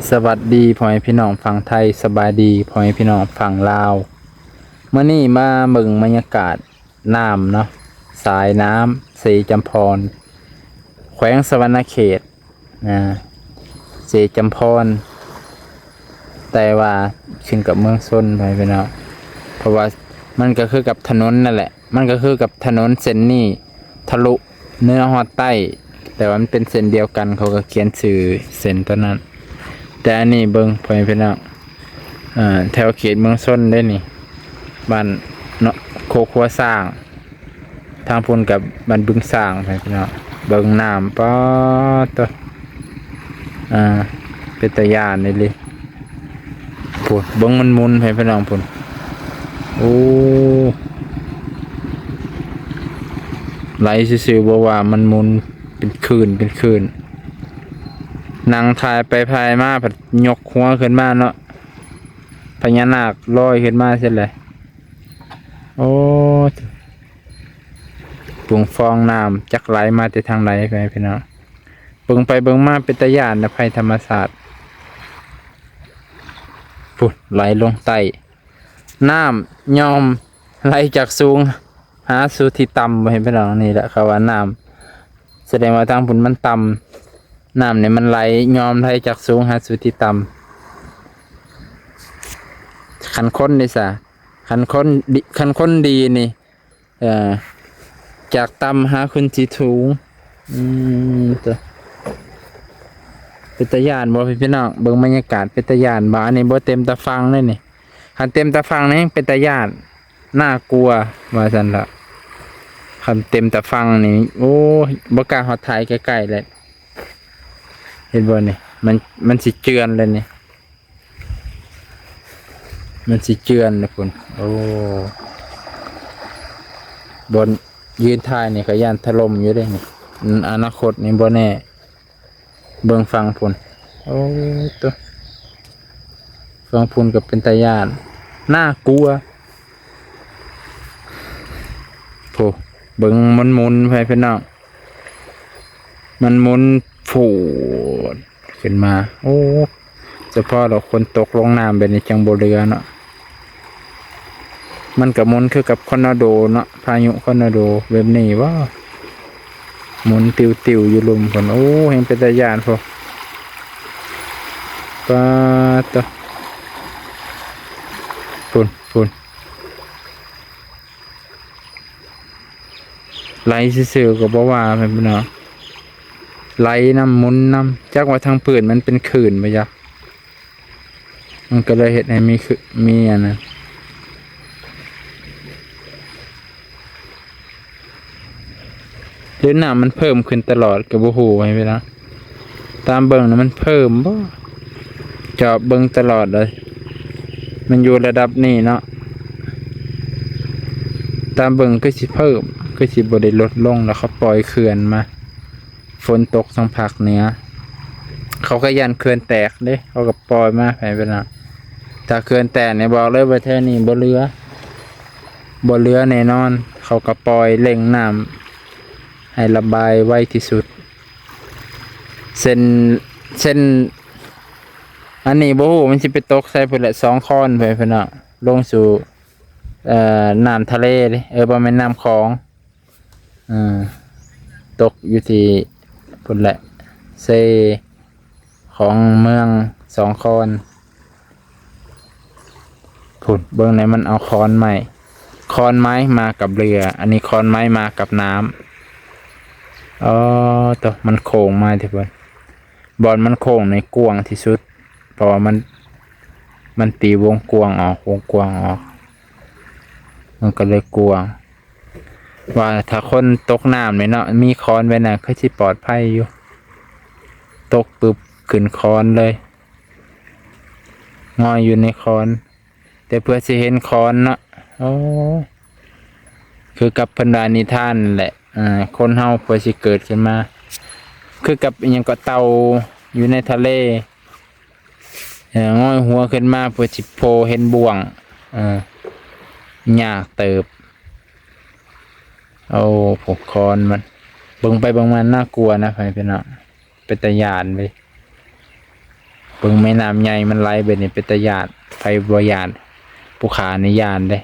ສະຫວັດດີພໍ່ແມ່ພີ່ນ້ອງຝັ່ງໄທ, ສະບາຍດີພໍ່ແມ່ພີ່ນ້ອງຝັ່ງລາວ. ມື້ນີ້ມາເບິ່ງບັນຍາກາດນ້ຳເນາະ, ສາຍນ້ຳເຊຈຳພອນ ແຂວງສະຫວັນນະເຂດນະ, ເຊຈຳພອນ ແຕ່ວ່າຂຶ້ນກັບເມືອງຊົນໄປພີ່ນ້ອງ, ເພາະວ່າມັນກໍຄືກັບຖະໜົນນັ້ນແຫຼະ, ມັນກໍຄືກັບຖະໜົນເສັ້ນນີ້ ທະລຸເໜືອຮອດໃຕ້, ແຕ່ວ່າມັນເປັນເສັ້ນດຽວກັນ, ເຂົາກໍຂຽນຊື່ເສັ້ນຕົວນັ້ນ. ແຕ່ອັນນີ້ເບິ່ງ ພໍ່ແມ່ພີ່ນ້ອງ, ເອີ ແຖວເຂດເມືອງຊົນເດ້ນີ້, ບ້ານເນາະ ໂຄຄົວຊ້າງ, ທາງພຸ້ນກັບບ້ານບຶງຊ້າງ ພໍ່ແມ່ພີ່ນ້ອງ. ເບິ່ງນ້ຳ ປາດໂທ້ ອ່າ ເປັນຕາຢ້ານອີ່ຫຼີ. ພຸ້ນ ເບິ່ງມັນໝຸນໃຫ້ພີ່ນ້ອງພຸ້ນ. ໂອ້ ໄຫຼຊື່ໆ ບໍ່ວ່າມັນໝຸນເປັນຄື້ນເປັນຄື້ນ. ນັ່ງຖ່າຍໄປຖ່າຍມາ ພັດຍົກຫົວຂຶ້ນມາເນາະ, ພະຍານາກລອຍຂຶ້ນມາຊັ້ນແຫຼະ. ໂອ້ ເບິ່ງຟອງນ້ຳຈັກໄຫຼມາແຕ່ທາງໃດ ພໍ່ແມ່ພີ່ນ້ອງ. ເບິ່ງໄປເບິ່ງມາເປັນຕາຢ້ານນະ ໄພທຳມະຊາດ. ພຸ້ນ ໄຫຼລົງໃຕ້, ນ້ຳຍອມໄຫຼຈາກສູງຫາສູ່ທີ່ຕ່ຳ ພໍ່ແມ່ພີ່ນ້ອງ. ນີ້ແຫຼະເຂົາວ່ານ້ຳ ສະແດງວ່າທາງພຸ້ນມັນຕ່ຳ, ນ້ຳນີ້ມັນໄຫຼ ຍອມໄຫຼຈາກສູງຫາສູ່ທີ່ຕ່ຳ. ຄັນຄົນນີ້ຊະ ຄັນຄົນດີ ຄັນຄົນດີນີ້ ເອີ ຈາກຕ່ຳຫາຂຶ້ນທີ່ສູງ. ອືມ ເປັນຕາຢ້ານບໍ່ພີ່ນ້ອງ? ເບິ່ງບັນຍາກາດເປັນຕາຢ້ານບໍ່? ອັນນີ້ບໍ່ເຕັມຕາຝັ່ງເດ້ນີ້, ຄັນເຕັມຕາຝັ່ງນີ້ແຮງເປັນຕາຢ້ານ, ໜ້າກົວວ່າຊັ້ນລະ. ຄັນເຕັມຕາຝັ່ງນີ້ ໂອ້ຍ ບໍ່ກ້າຮອດຖ່າຍໃກ້ໆເລີຍ. ເຫັນບໍ່ນີ້? ມັນ ມັນຊິເຈື່ອນແລ້ວນີ້. ມັນຊິເຈື່ອນນະພຸ້ນ. ໂອ້ ບ່ອນຢືນຖ່າຍນີ້ກໍຢ້ານຖະຫຼົ່ມຢູ່ເດ້ນີ້, ອະນາຄົດນີ້ບໍ່ແນ່. ເບິ່ງຝັ່ງພຸ້ນ ໂອ້ໂຕ ຝັ່ງພຸ້ນກໍເປັນຕາຢ້ານ ໜ້າກົວ. ໂອ້ ເບິ່ງມັນໝຸນ ພໍ່ແມ່ພີ່ນ້ອງ. ມັນໝຸນຟູດຂຶ້ນມາ. ໂອ້ ສະເພາະດອກຝົນຕົກລົງນ້ຳແບບນີ້ຈັ່ງບໍ່ເຫຼືອເນາະ. ມັນກະໝຸນຄືກັບທໍນາໂດເນາະ, ພາຍຸທໍນາໂດແບບນີ້ບໍ? ໝຸນຕິວໆຢູ່ລຸ່ມພຸ້ນ. ໂອ້ ແຮງເປັນຕາຢ້ານພຸ້ນ. ປາດໂຕ ພຸ້ນ ພຸ້ນ. ໄຫຼຊື່ໆກໍບໍ່ວ່າແມ່ນບໍ່ເນາະ, ໄຫຼນຳ ໝຸນນຳ. ຈັກວ່າທາງພື້ນມັນເປັນຄື້ນບໍ່ຈັກ, ມັນກໍເລີຍເຮັດໃຫ້ມີ ຄື ມີອັນນັ້ນ ຫຼືນ້ຳມັນເພີ່ມຂຶ້ນຕະຫຼອດກໍບໍ່ຮູ້ ໃຫ້ເວລາ. ຕາມເບິ່ງນະ ມັນເພີ່ມບໍ່? ຈອບເບິ່ງຕະຫຼອດເລີຍ, ມັນຢູ່ລະດັບນີ້ເນາະ. ຕາມເບິ່ງຄືຊິເພີ່ມ, ຄືຊິບໍ່ໄດ້ລົດລົງ, ແລ້ວເຂົາປ່ອຍເຂື່ອນມາ. ຝົນຕົກທາງພາກເໜືອ, ເຂົາກໍຢ້ານເຂື່ອນແຕກເດ້, ເຂົາກໍປ່ອຍມາໃຫ້ເວລາ. ຖ້າເຂື່ອນແຕກນີ້ ບອກເລີຍວ່າແຖວນີ້ບໍ່ເຫຼືອ, ບໍ່ເຫຼືອແນ່ນອນ. ເຂົາກໍປ່ອຍເລັ່ງນ້ຳໃຫ້ລະບາຍໄວທີ່ສຸດ. ເຊັ່ນ ເຊັ່ນ ອັນນີ້ບໍ່ຮູ້ມັນຊິໄປຕົກໃສພຸ້ນແຫຼະ, ສອງຄອນພຸ້ນເນາະ, ລົງສູ່ ເອີ ນ້ຳທະເລເດ້, ເອີ ບໍ່ແມ່ນນ້ຳຂອງ, ເອີ ຕົກຢູ່ທີ່ພຸ້ນແຫຼະ, ເຊຂອງເມືອງສອງຄອນ. ພຸ້ນ ເບິ່ງແດ່, ມັນເອົາຄອນໄມ້, ຄອນໄມ້ມາກັບເຮືອ, ອັນນີ້ຄອນໄມ້ມາກັບນ້ຳ. ອໍ ໂຕ ມັນໂຄ້ງມາທີ່ເພິ່ນ, ບ່ອນມັນໂຄ້ງນີ້ກວ້າງທີ່ສຸດ, ເພາະວ່າມັນ ມັນຕີວົງກວ້າງອອກ, ວົງກວ້າງອອກ, ມັນກໍເລີຍກວ້າງ. ວ່າຖ້າຄົນຕົກນ້ຳນີ້ເນາະ, ມີຄອນໄວ້ນະ ຄືຊິປອດໄພຢູ່. ຕົກປຶບ ຂຶ້ນຄອນເລີຍ, ງອຍຢູ່ໃນຄອນ. ແຕ່ເພື່ອຊິເຫັນຄອນເນາະ, ໂອ້ ຄືກັບເພິ່ນວ່ານິທານນັ້ນແຫຼະ, ອ່າ ຄົນເຮົາເພື່ອຊິເກີດຂຶ້ນມາ ຄືກັບອີ່ຫຍັງກໍເຕົ່າຢູ່ໃນທະເລ, ເອີ ງອຍຫົວຂຶ້ນມາເພື່ອຊິໂພເຫັນບ່ວງ, ເອີ ຍາກເຕີບ. ໂອ້ ພວກຄອນມັນ ເບິ່ງໄປເບິ່ງມາໜ້າກົວນະ ພໍ່ແມ່ພີ່ນ້ອງ, ເປັນຕາຢ້ານເວີຍ. ຄ ເບິ່ງແມ່ນ້ຳໃຫຍ່ມັນໄຫຼແບບນີ້ເປັນຕາຢ້ານ. ໃຜບໍ່ຢ້ານ? ຜູ້ຂ້ານີ້ຢ້ານເດ້.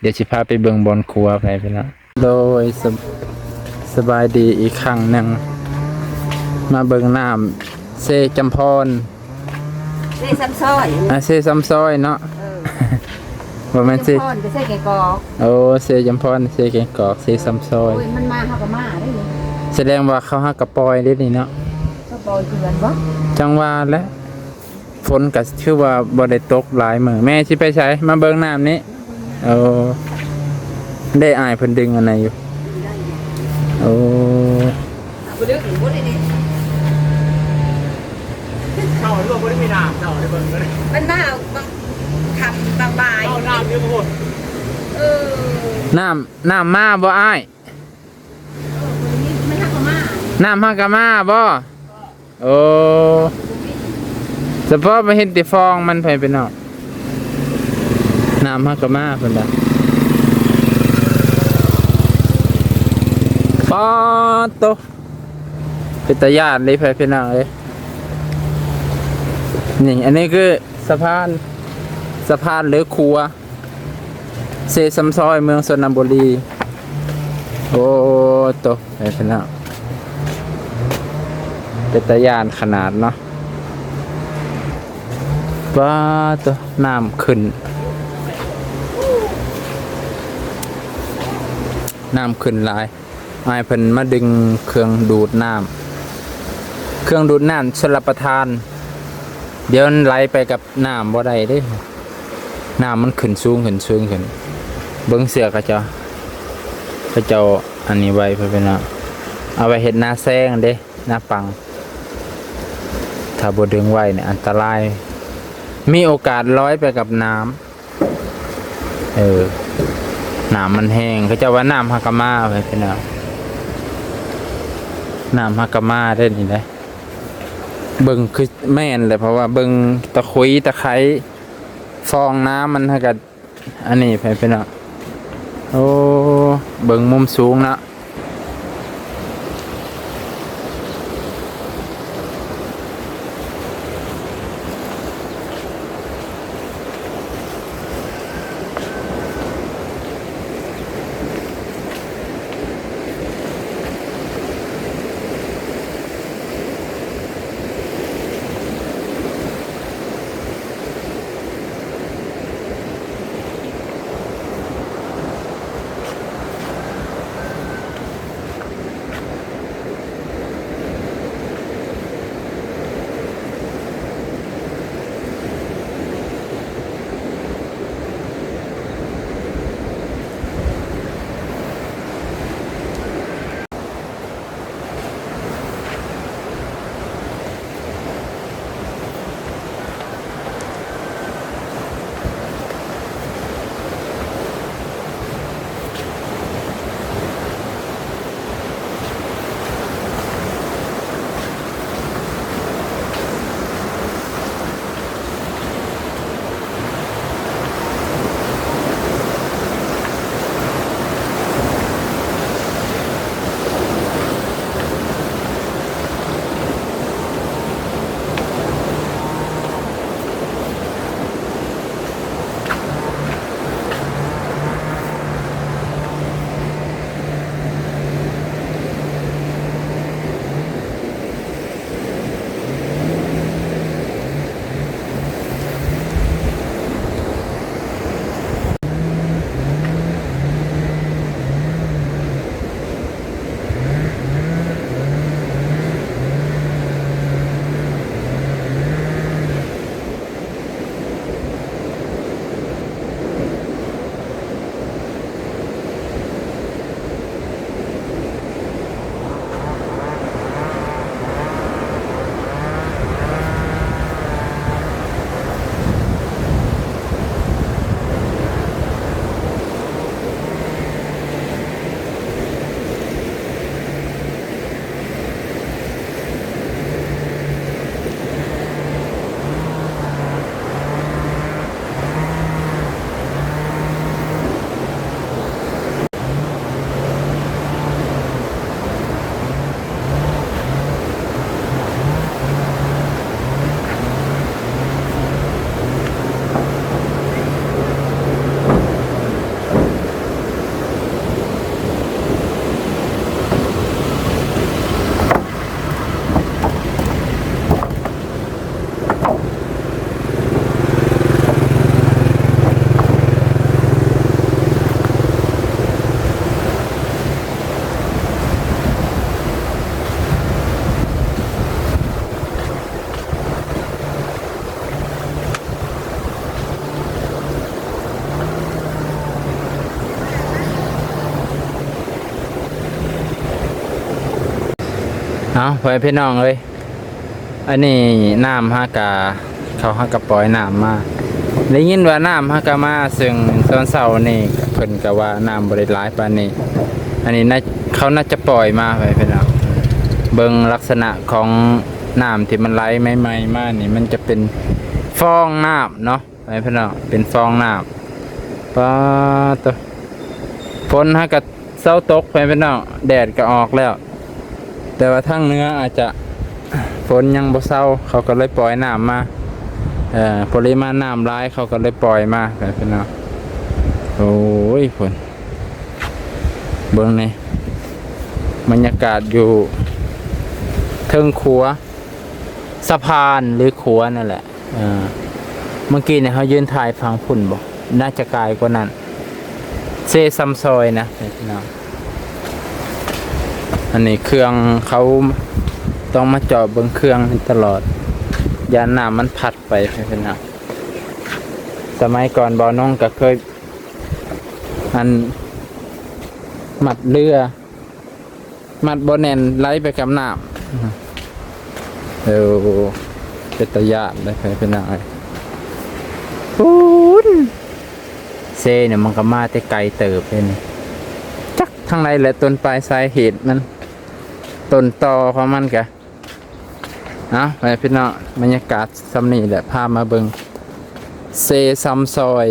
ດຽວຊິພາໄປເບິ່ງບ່ອນຄົວໄປພີ່ນ້ອງ. ໂດຍ ສະ ສະບາຍດີອີກຄັ້ງໜຶ່ງ. ມາເບິ່ງນ້ຳເຊຈຳພອນ ເຊຊຳຊອຍ ອ່າ ເຊຊຳຊອຍເນາະ. ເອີ ບໍ່ແມ່ນເຊຈຳພອນກໍເຊແກງກອກ. ໂອ້ ເຊຈຳພອນ ເຊແກງກອກ ເຊຊຳຊອຍ. ໂອ້ຍ ມັນມາເຮົາກໍມາເດ້ນີ້. ສະແດງວ່າເຂົາຫາກໍປ່ອຍເດ້ນີ້ເນາະ. ເຂົາປ່ອຍເຖື່ອນບໍ່? ຈັ່ງວ່າແຫຼະ. ຝົນກໍຖືວ່າບໍ່ໄດ້ຕົກຫຼາຍມື້. ແມ່ຊິໄປໃສ? ມາເບິ່ງນ້ຳນີ້. ໂອ້ ໄດ້ ອ້າຍເພິ່ນດຶງອັນໃດຢູ່. ໂອ້ ບໍ່ໄດ້ ບໍ່ໄດ້ນີ້ ເຊົ້າຫຼືວ່າບໍ່ໄດ້ມີນ້ຳ ເຈົ້າໄດ້ເບິ່ງເລີຍ. ມັນມາບາງຄ່ຳບາງບ່າຍ ເຈົ້ານ້ຳຢູ່ພຸ້ນ. ເອີ ນ້ຳ ນ້ຳມາບໍ່ອ້າຍ? ເອີ ມັນຫາກໍມາ ນ້ຳຫາກໍມາບໍ່? ໂອ້ ສະເພາະມາເຫັນແຕ່ຟອງມັນໄປພີ່ນ້ອງ. ນ້ຳຫາກໍມາເພິ່ນວ່າ. ປາດໂຕ ເປັນຕາຢ້ານເດ້ ພີ່ນ້ອງເອີຍ. ນີ້ ອັນນີ້ຄືສະພານ ສະພານຫຼືຂົວ ເຊຊຳຊອຍ ເມືອງຊົນນະບູລີ. ໂອ້ໂຕ ໄປພີ່ນ້ອງ ເປັນຕາຢ້ານຂະໜາດເນາະ. ປາດໂຕ ນ້ຳຂຶ້ນ ນ້ຳຂຶ້ນຫຼາຍ. ອ້າຍເພິ່ນມາດຶງເຄື່ອງດູດນ້ຳ ເຄື່ອງດູດນ້ຳຊົນລະປະທານ. ດຽວມັນໄຫຼໄປກັບນ້ຳບໍ່ໄດ້ເດ້ ນ້ຳມັນຂຶ້ນສູງຂຶ້ນສູງຂຶ້ນ. ເບິ່ງເຊືອກເຂົາເຈົ້າ ເຂົາເຈົ້າອັນນີ້ໄວ້ ເພື່ອເປັນວ່າເອົາໄວ້ເຮັດນາແຊງເດ້ ນາປັງ. ຖ້າບໍ່ດຶງໄວ້ນີ້ອັນຕະລາຍ ມີໂອກາດລອຍໄປກັບນ້ຳ. ເອີ ນ້ຳມັນແຮງ ເຂົາເຈົ້າວ່ານ້ຳຫາກະມາ ເພິ່ນວ່າ ນ້ຳຫາກະມາເດ້ນີ້ເດ້. ເບິ່ງຄືແມ່ນແຫຼະ ເພາະວ່າເບິ່ງຕະຂຸຍຕະໄຄຟອງນ້ຳມັນຫາກະອັນນີ້ ເພິ່ນວ່າ. ໂອ້ ເບິ່ງມຸມສູງເນາະ. ເອົາ ພໍ່ແມ່ພີ່ນ້ອງເອີຍ ອັນນີ້ນ້ຳເຮົາກະ ເຂົາເຮົາກະປ່ອຍນ້ຳມາ ໄດ້ຍິນວ່ານ້ຳເຮົາກະມາ ເຊິ່ງຕອນເຊົ້ານີ້ເພິ່ນກະວ່ານ້ຳບໍ່ໄດ້ຫຼາຍປານນີ້ ອັນນີ້ນະ ເຂົາໜ້າຈະປ່ອຍມາ ພໍ່ແມ່ພີ່ນ້ອງ ເບິ່ງລັກສະນະຂອງນ້ຳທີ່ມັນໄຫຼໃໝ່ໆມານີ້ ມັນຈະເປັນຟອງນ້ຳເນາະ. ໄປພີ່ນ້ອງ ເປັນຟອງນ້ຳ ປາໂຕ ຝົນຫາກະເຊົາຕົກ ໄປພີ່ນ້ອງ ແດດກະອອກແລ້ວ ແຕ່ວ່າທາງເໜືອອາດຈະຝົນຍັງບໍ່ເຊົາ ເຂົາກະເລີຍປ່ອຍນ້ຳມາ ເອີ ປະລິມານນ້ຳຫຼາຍ ເຂົາກະເລີຍປ່ອຍມາ ໄປພີ່ນ້ອງ ໂອ້ຍ ພຸ້ນ ເບິ່ງນີ້ ບັນຍາກາດຢູ່ເທິງຂົວ ສະພານ ຫຼື ຂົວນັ້ນແຫຼະ ເອີ ເມື່ອກີ້ນີ້ເຮົາຢືນຖ່າຍຝັ່ງພຸ້ນບໍ ໜ້າຈະກາຍກວ່ານັ້ນ ເຊຊຳຊອຍນະ ພີ່ນ້ອງ ອັນນີ້ເຄື່ອງເຂົາຕ້ອງມາເຈາະເບິ່ງເຄື່ອງນີ້ຕະຫຼອດ ຢ້ານນ້ຳມັນພັດໄປ ພີ່ນ້ອງ ສະໄໝກ່ອນບ່າວນົງກະເຄີຍ ອັນ ມັດເຮືອ ມັດບໍ່ແໜ້ນ ໄຫຼໄປກັບນ້ຳ ເອີ ເປັນຕາຢ້ານເດ້ ພີ່ນ້ອງເອີຍ ພຸ້ນ ເຊນີ້ມັນກະມາແຕ່ໄກເຕີບເດ້ນີ້ ຈັກທາງໃດແຫຼະ ຕົ້ນປາຍສາເຫດມັນ ຕົ້ນຕໍຂອງມັນກະ ເອົາ ໄປພີ່ນ້ອງ ບັນຍາກາດຊ່ຳນີ້ແຫຼະ ພາມາເບິ່ງເຊຊຳຊອຍ.